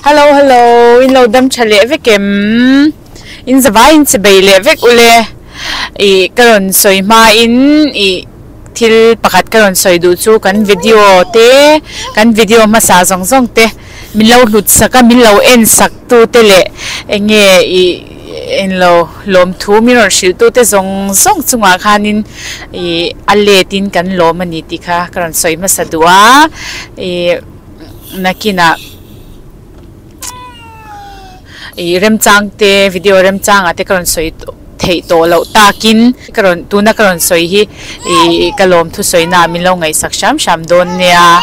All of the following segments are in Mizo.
Hello hello in lo dam tha leh vek em? In zavai in che bei leh vek ule. Ih ka rawn sawi hma in ih thil pakhat ka rawn sawi duh chu kan video te kan video hmasa zawng zawng te min lo hlut sak a min lo en sak tu te leh eng nge ih englo lawmthu min rawn hrilh tu te zawng zawng chungah khanin ih a let in kan lawm a ni tih kha ka rawn sawi hmasa duh a ih nakinah ih remchang te video remchangah te ka rawn sawi tawh theih tawh loh takin ka rawn tuna ka rawn sawi hi ih ka lawm thusawi naah min lo ngaihsak hram hram dawn nia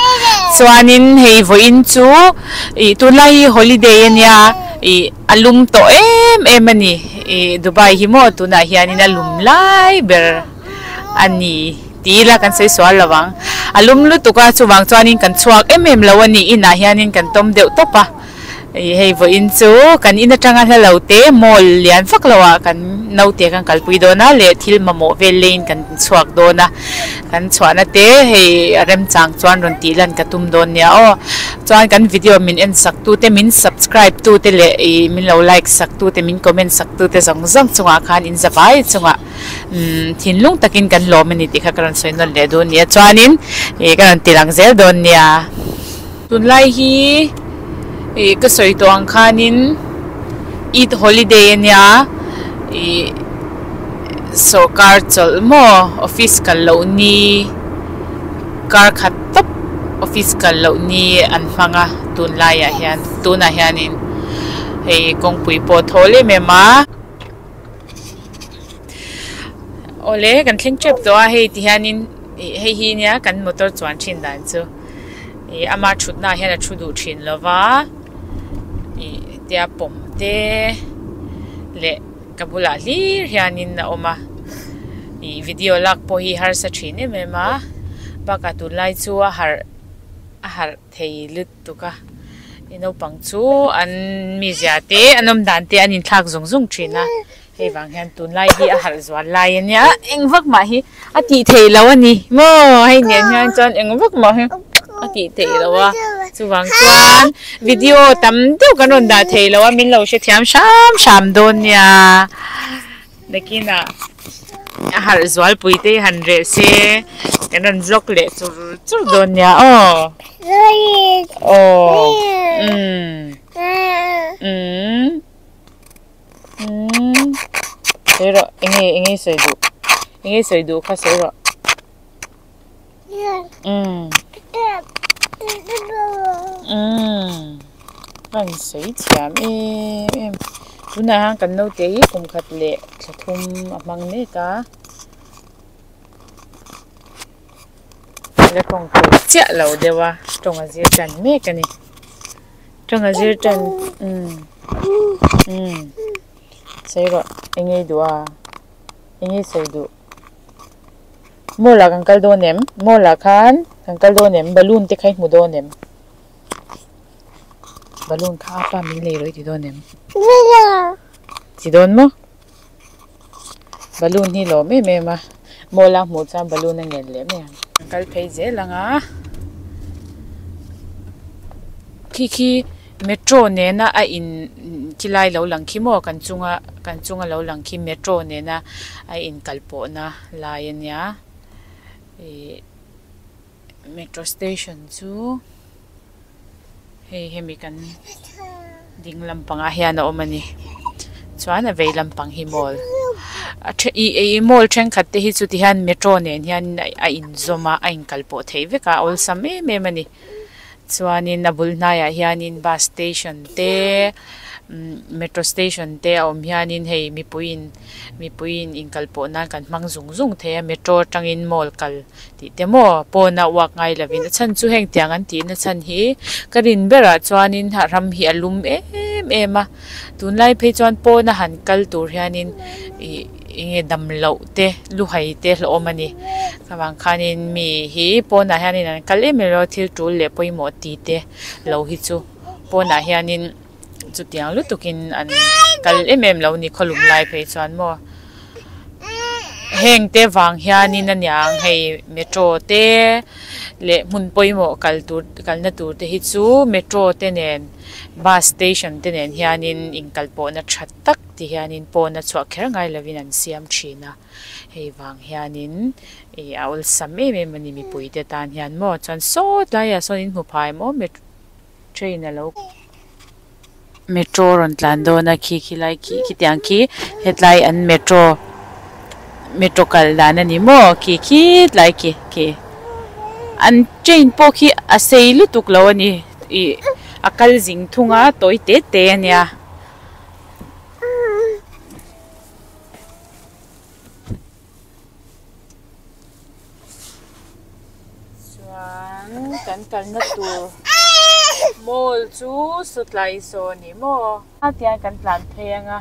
chuanin hei vawiin chu ih tunlai hi holiday a nia ih a lum tawh em em a ni ih Dubai hi maw tunah hianin a lum lai ber a ni tih ila kan sawi sual lo ang a lum lutuk a chuvang chuanin kan chhuak em em lo a ni inah hianin kan tawm deuh tawp a. Ih hei vawiin chu kan in atanga hla lo te mall lian vak lo ah kan naute kan kalpui dawn a leh thil mamawh vel leiin kan chhuak dawn a kan chhuahna te hei a remchang chuan rawn tih lan ka tum dawn nia aw chuan kan video min en sak tu te min subscribe tu te leh ih min lo like sak tu te min comment sak tu te zawng zawng chungah khan in za vai chungah umm thinlung takin kan lawm a ni tih kha ka rawn sawi nawn leh duh a nia chuanin ih ka rawn ti lang zel dawn nia. Tunlai hi ih ka sawi tawh ang khanin Eid holiday a nia ih sawrkar chawlh maw office kal loh ni kar khat tawp office kal loh ni an hmang a tunlaiah hian tunah hianin hei kawngpui pawh a thawl em em a. Awle kan thleng tep tawh a hei ti hianin ih hei hi nia kan motor chuan thin dan chu ih ama thutna ah hian a thu duh thin lo va ih tia pawm te leh ka bulah hlir hianin a awm a ih video lak pawh hi harsa thin em em a bakah tunlai chu a harh a harh thei lut. tuk a i naupang chu an mizia te an awm dan te an inthlak zung zung thin a hei vang hian tunlai hi a harh zual lai a nia eng vak mah hi a tih theih loh a ni maw hei nen hian chuan eng vak mah hi a tih theih loh a chuvang chuan video tam deuh kan rawn dah thei lo a min lo hrethiam hram hram dawn nia. Nakinah a harh zualpui te hi han reh se kan rawn vlog leh chur chur dawn nia aw aw umm umm umm sawi rawh enge enge sawi duh enge sawi duh kha sawi rawh umm umm ka rawn sawi thiam em em tunah hian kan naute hi kum khat leh thla thum a hmang mek a la tawng thei chiah lo deuh a tawng a zir tan mek a ni tawng a zir tan umm umm sawi rawh eng nge i duh a eng nge i sawi duh. Mall ah kan kal dawn em? Mall ah khan kan kal dawn em? Balloon te kha i hmu dawn em? Balloon kha apa min lei rawh i ti dawn em? Ti dawn maw? Balloon hi lawm em em a, mall a hmuh chuan balloon a ngen leh mai ang. Kan kal phei zel ang a, khi khi metro nena a in khilai lo lang khi maw kan chunga kan chunga lo lang khi metro nena a inkal pawhna lai a nia ih metro station chu hei hemi kan ding lampangah hian a awm a ni chuan a vei lampang hi mall a then ih ih mall thenkhat te hi chu ti hian metro nen hian a inzawm a a inkal pawh theih vek a a awlsam em em a ni. Chuanin a bul hnaiah hianin bus station te umm metro station te a awm hianin hei mipuiin mipuiin inkal pawh nan kan hmang zung zung thei a metro atangin mall kal tih te maw pawna uak ngai lovin a chhan chu heng tiang an tihna chhan hi ka rin berah chuanin a ram hi a lum em em a tunlai phei chuan pawna han kal tur hianin ih. Enge dam loh te luhai te hlawhawm a ni. Avang khanin mi hi pawnah hianin an kal em em lo a thil tul leh pawimawh ti te lo hi chu pawnah hianin chutiang lutukin an kal em em lo a ni khawlum lai phei chuan maw. Heng te vang hianin a niang hei metro te. leh hmun pawimawh kal tur kalna tur te hi chu metro te nen bus station te nen hianin inkal pawhna tha tak ti hianin pawn a chhuah kher ngai lovin an siam thin a hei vang hianin ih a awlsam em em a ni mipui te tan hian maw chuan saw tlaiah sawn in hmu phai maw train a lo metro rawn tlan dawn a khi khi lai khi khitiang khi hetlai an metro metro kal dan a ni maw khi khitlai khi khi an train pawh khi a sei lutuk lo a ni ih a kal zing thung a tawi te te a nia. Chuan kan kalna tur mall chu sawtlai saw a ni maw? Tiang kan tlan phei anga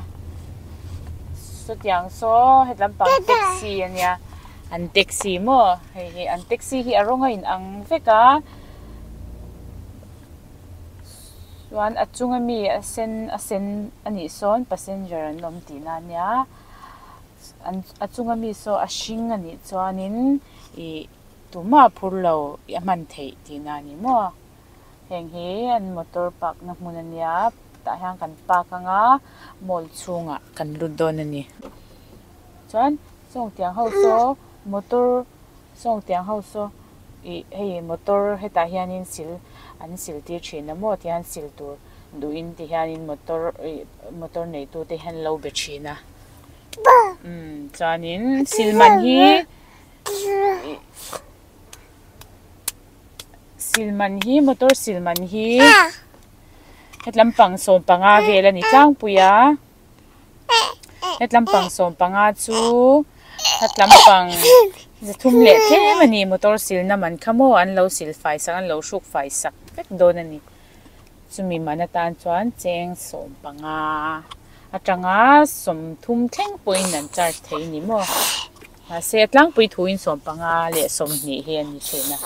sawtiang saw hetlam pang taxi a nia an taxi maw hei hi an taxi hi a rawng a inang vek a chuan a chunga mi a sen a sen a nih sawn passenger an awm tihna a nia. An a chunga mi saw a hring a nih chuanin ih tumah a phur lo a hman theih tihna a ni maw. Heng hi an motor park na hmun a nia tah hian kan park anga mall chhungah kan lut dawn a ni. Chuan sawng tiang ho saw motor sawng tiang ho saw ih hei motor hetah hianin sil an sil tir thin a maw tihian sil tur duhin tihianin motor ih motor neitute hian lo be thin a. Umm chuanin silman hi silman hi motor silman hi hetlam pang sawm panga vel a ni tlangpui a hetlam pang sawm panga chu hetlam pang zathum leh tlem a ni motor silna man kha maw an lo sil fai sak an lo hruk fai sak vek dawn a ni. Chumi man atan chuan cheng 15 atanga 30 thleng pawhin an charge thei a ni maw? Mahse a tlangpui thuin 15 leh 20 hi a ni thin a.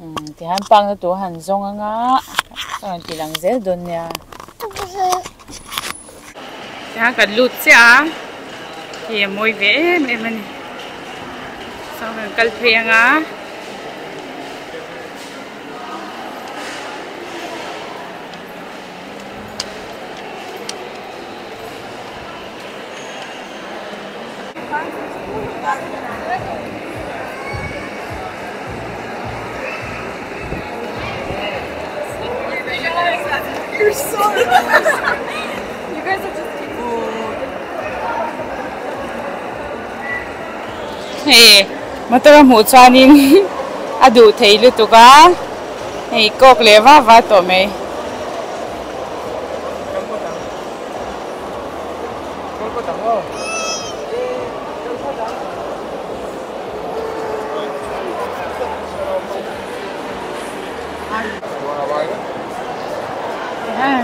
Umm tihian park na tur han zawng anga ka rawn ti lang zel dawn nia. Tihian kan lut chiah a, hei a mawi ve em em a ni. Chuan kan kal phei anga. Hei motor a hmuh chuanin a duh thei lutuk a hei kawk leh va va tawh mai.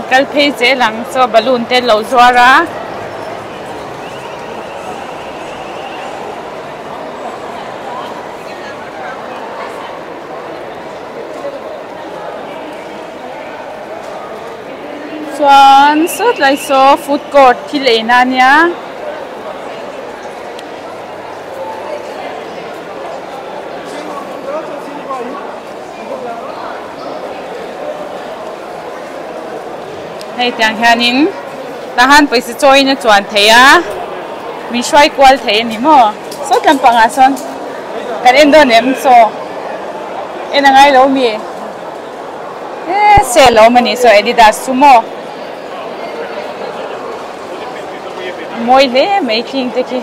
Kal phei zel ang chaw balloon te an lo zuar a. Chuan sawtlai saw food court thil ei na ania. Hei tiang hianin tah han pawisa chawiin a chuan thei a min hruai kual thei a ni maw saw tlampang ah sawn kan en dawn em saw en a ngai lo mi e sale a awm a nih saw adidas chu maw a mawi hle mai khing te khi.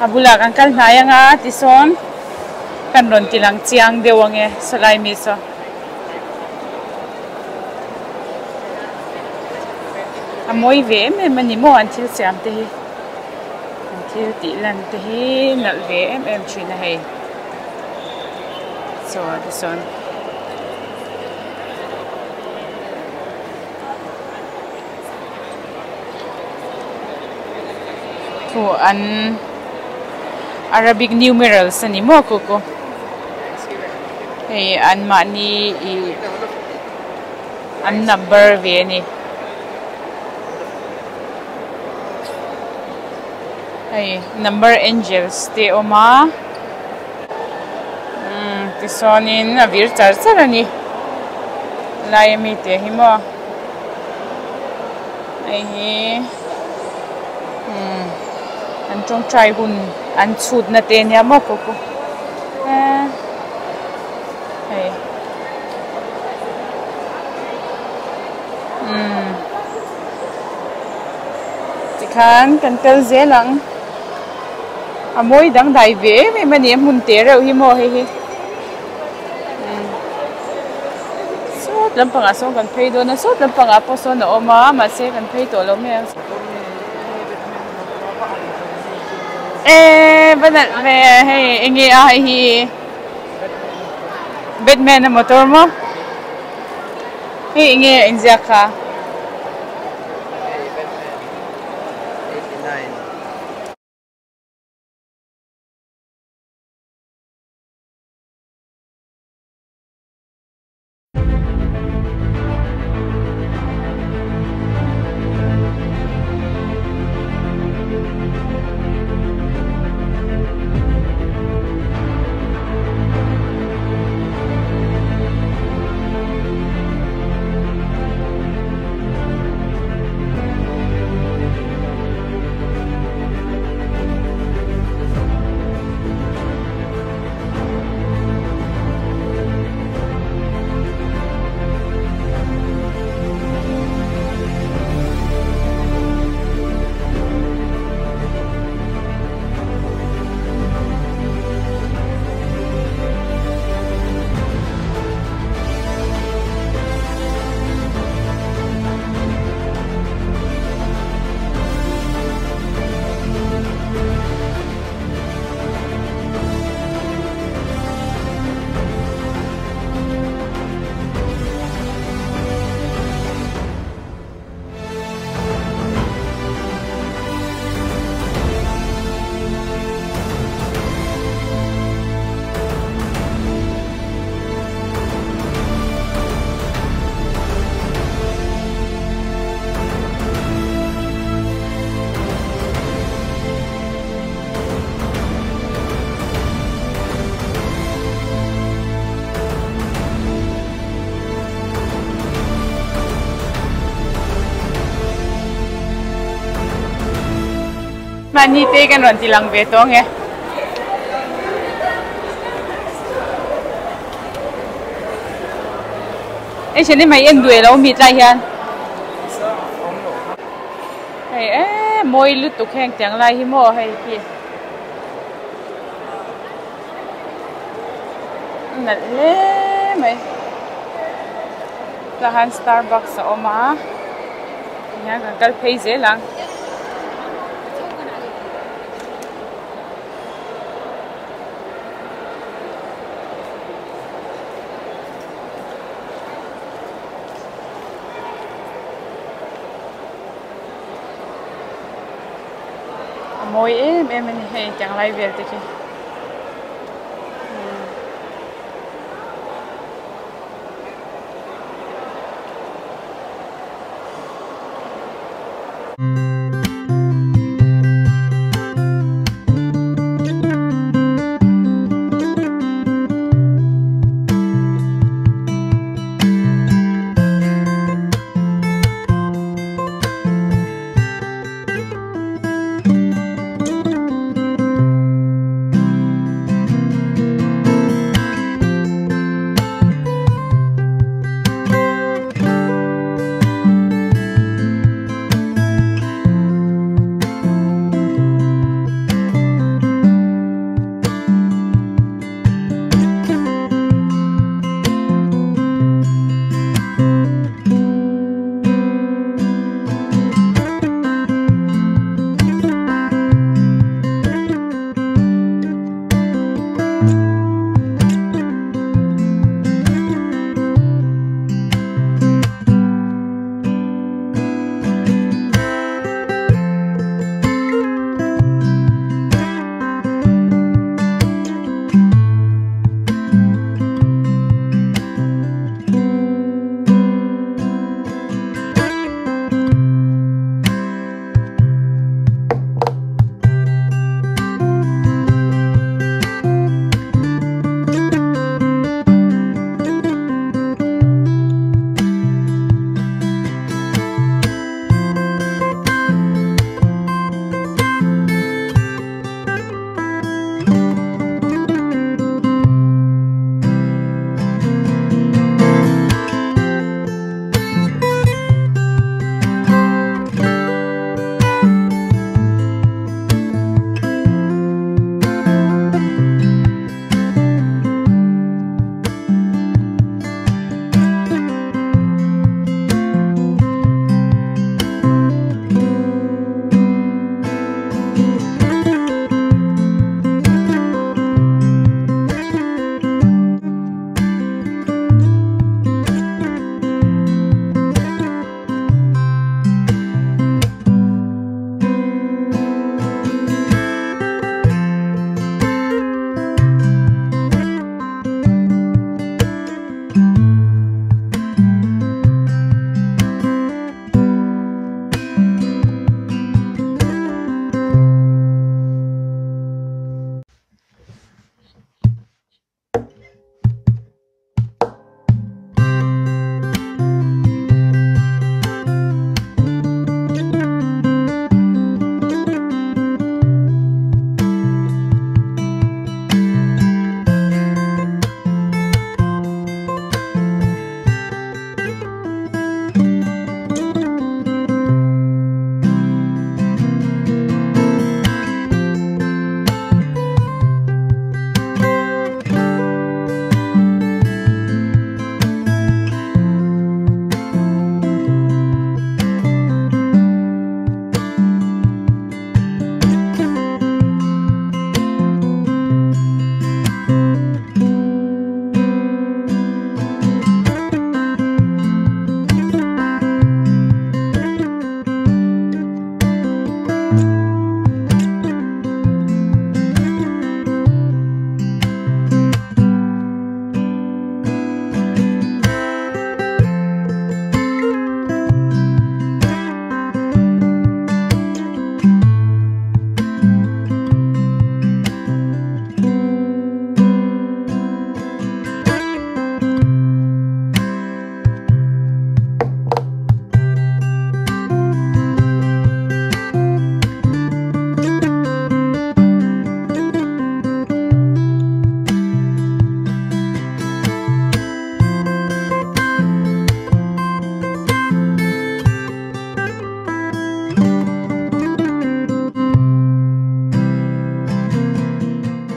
A bulah kan kal hnai anga tisawn kan rawn ti lang chiang deuh ange sawlai mi saw. A mawi ve em em a ni maw an thil siam te hi an thil tih lan te hi nalh ve em em thin a hei. Chaw te sawn thu an Arabic numerals a ni maw kawkaw hei. Hei an mahni ih an number ve a ni. Hei number angels te a awm a umm tichuanin a vir char char a ni lai ami te hi maw hei hi umm an tawngtai hun an chhutna te ania maw khaw khu eee hei umm tikhan kan kal zel ang a mawi dangdai ve em em a ni a hmun te reuh hi maw hei hi umm sawt lampangah sawn kan phei dawn a sawt lampangah pawh sawn a awm a mahse kan phei tawh lo mai ang. Eee va nalh ve hei enge a hei hi Batman a motor maw hei enge a inziak kha. Mahni te kan rawn ti lang ve tawh ang e. Hei chen hi mai en duh elo mi tlai hian. Hei e mawi lutuk heng tiang lai hi maw hei khi. Nalh hle mai. Tah hian Starbucks a awm a. Tihian kan kal phei zel ang. A mawi em em a ni hei tiang lai vel te khi.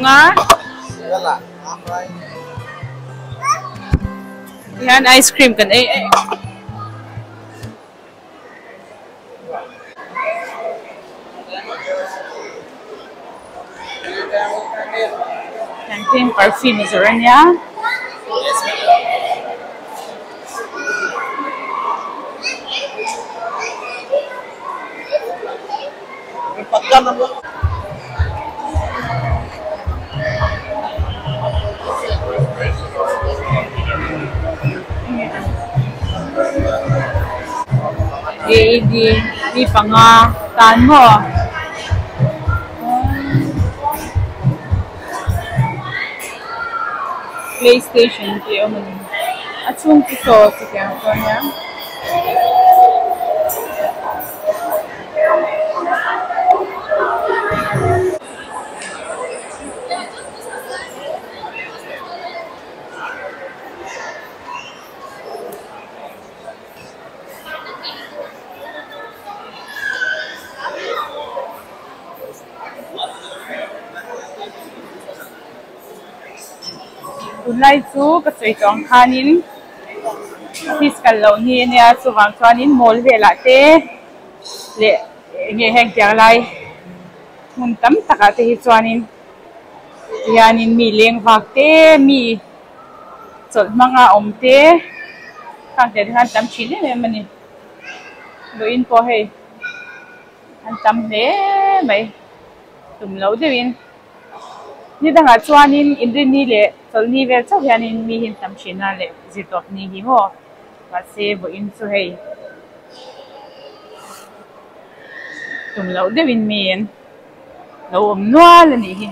a. Tihian ice cream kan ei eh. Tiang perfume zawrh a nia. AED mi panga tan maw play station tih a awm a ni a chhung chu saw chutiang chu a nia. Tunlai chu ka sawi tawh ang khanin office kal loh ni ania chuvang chuanin mall velah te leh eng nge heng tiang lai hmun tam takah te hi chuanin tihianin mi leng vak te mi chawlh hmanga awm te khang te khan tam thin em em a ni vawiin pawh hei an tam hle mai tum loh deuhin. Ni dangah chuanin inrinni leh chawlhni vel chauh hianin mi hi an tam thin a leh zirtawp ni hi maw mahse vawiin chu hei tum loh deuhin mi an lo awm nual a nih hi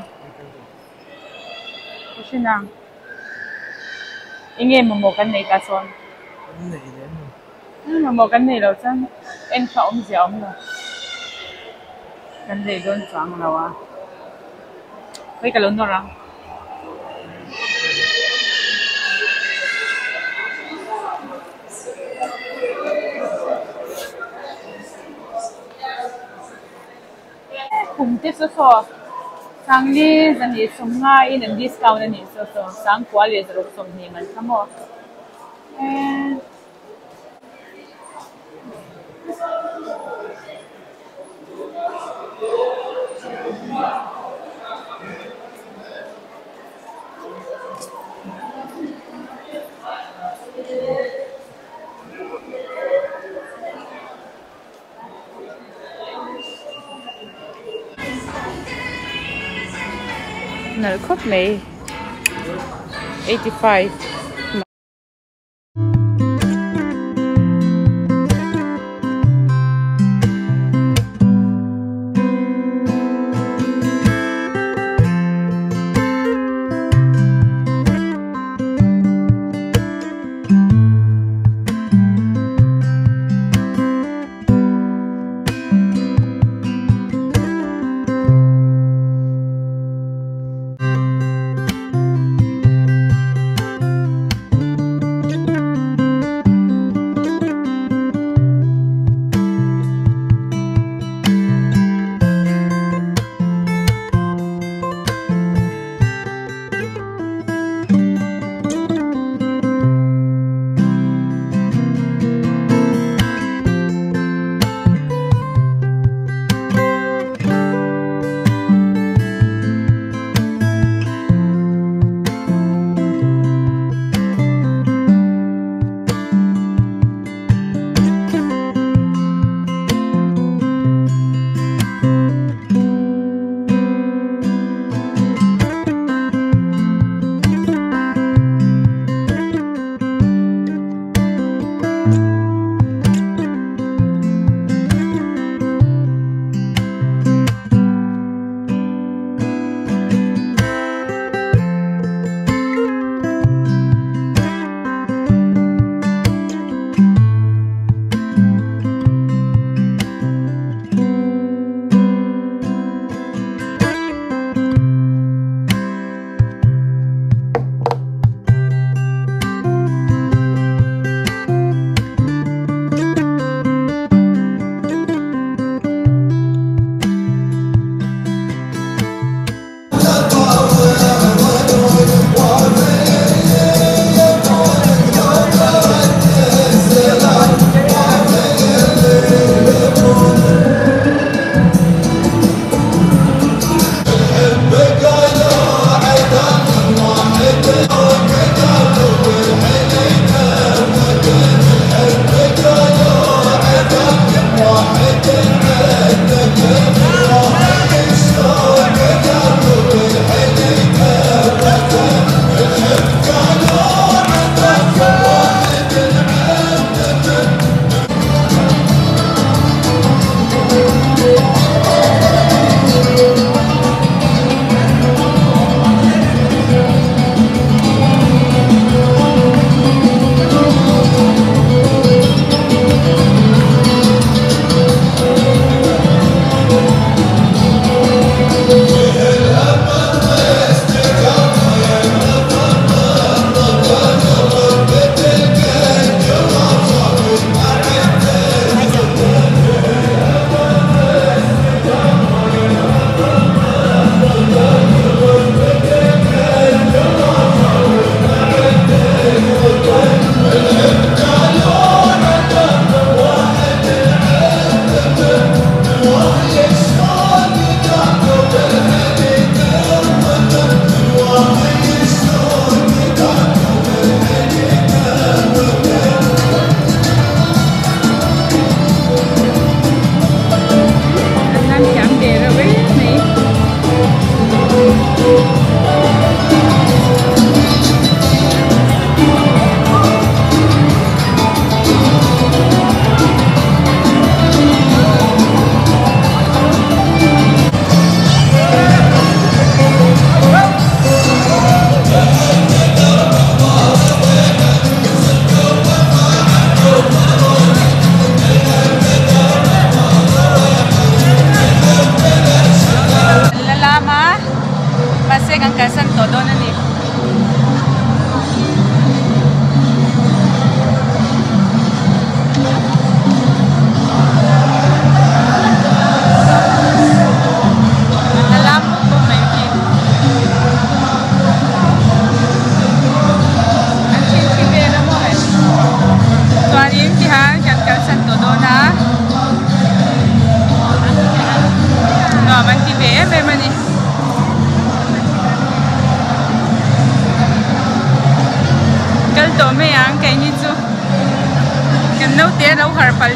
ka hre nang eng nge mamawh kan nei ta chuan mamawh kan nei loh chuan en kha awmzia a awm lo kan lei dawn chuang lo a hei ka lo nawr ang. Khum te saw saw sangli zahnih sawmnga in an discount a nih saw saw sangkua leh zaruk sawmhnih man kha maw eee. Nalh khawp mai 85.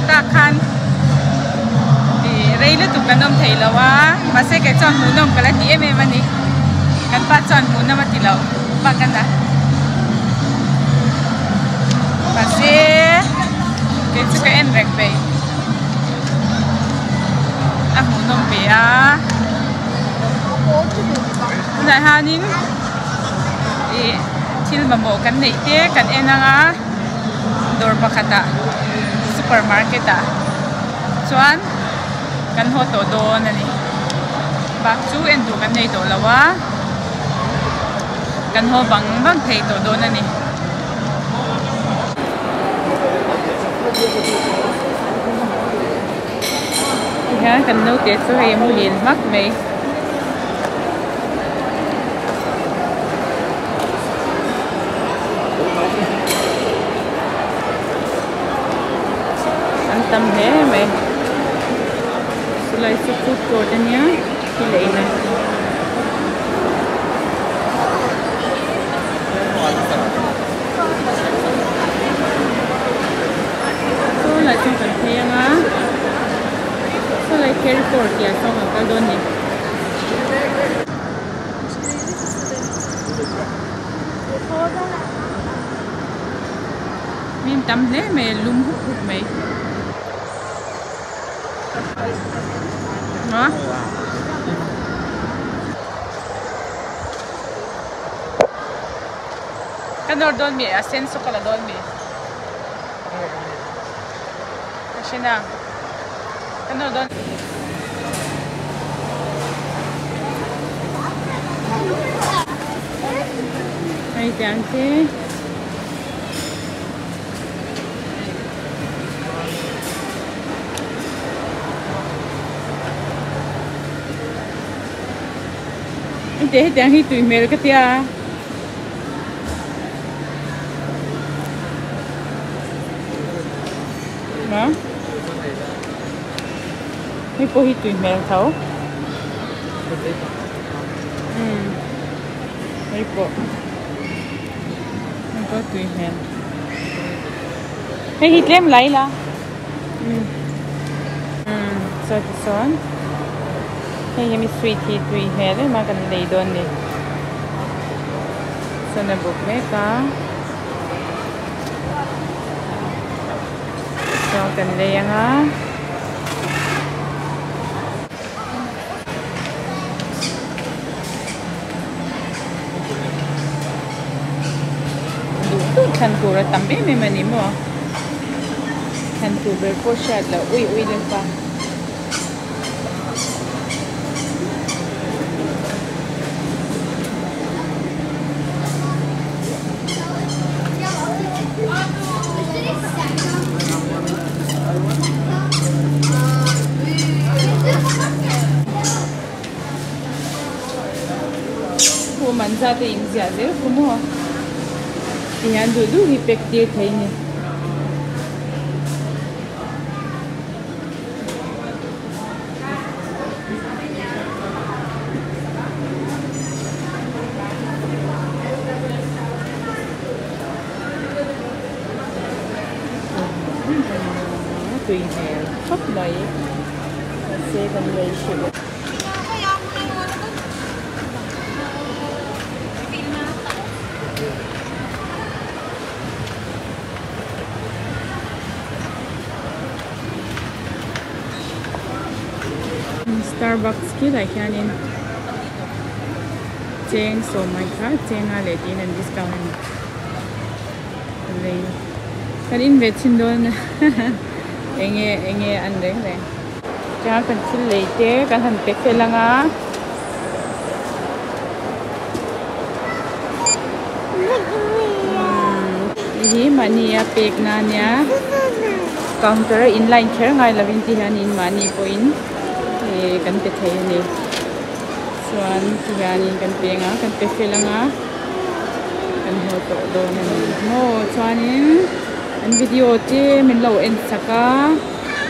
tak khan ih rei lutuk kan awm thei lo a mahse kei chuan hmuhnawm ka la ti em em a ni kan pa chuan hmuhnawm a ti lo bak a na mahse kei chu ka en reng peih a hmuhnawm ve a tunah hianin ih thil mamawh kan neih te kan en ang a dawr pakhatah super market ah chuan kan haw tawh dawn a ni bak chu en tur kan nei tawh lo a kan haw vang vang thei tawh dawn a ni. Tihian kan naute chu hei a muhil hmak mai. An tam hle mai chulai chu food court ania thil ei na. Saw lai chuan kan phei anga saw lai carrefour tih ah sawn kan kal dawn a ni. Min tam hle mai a lum hup hup mai a. Ka nawr dawn mi a sen saw ka la dawn mi ka hre na ka nawr dawn. Hei tiang te. Heti hetiang hi tui hmel ka tia. Hei pawh hi tui hmel tho. Umm hei pawh hei pawh tui hmel. Hei hi tlem lai la. Umm umm saw tisawn hei hi mi sweet hi tui hmel em a kan lei dawn ni. Sawn a buk mek a. Sawn kan lei ang a. Duh duh thlan tur a tam em em a ni maw thlan tur ber pawh hriat loh ui ui lek a. Khu man zat a inziah zel khu maw tihian duh duh hi pack tir thei a ni. Tui hmel khawp mai mahse kan lei hrih lo. Starbucks khilai hianin cheng sawm ai kha cheng a leh tiin an discount a ni lei kan in ve chhin dawn enge enge an reng reng. Chuan kan thil lei te kan han pe fel ang a. Hei hi mahni a pek na ania counter a in line kher ngai lovin ti hianin mahni pawhin ih kan pe thei a ni chuan ti hianin kan pe ang a kan pe fel ang a kan haw tawh dawn a ni maw chuanin an video te min lo en chak a.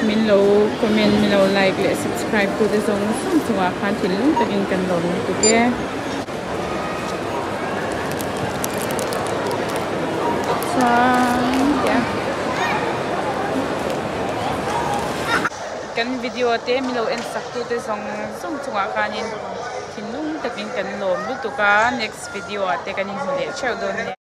Min lo comment, min lo like leh subscribe tute zawng zawng chungah khan thinlung takin kan lawm lutuk e. Chuan tia. Kan video te min lo en sak tu te zawng zawng chungah khanin thinlung takin kan lawm lutuk a, next video ah te kan inhmu leh theuh dawn nia.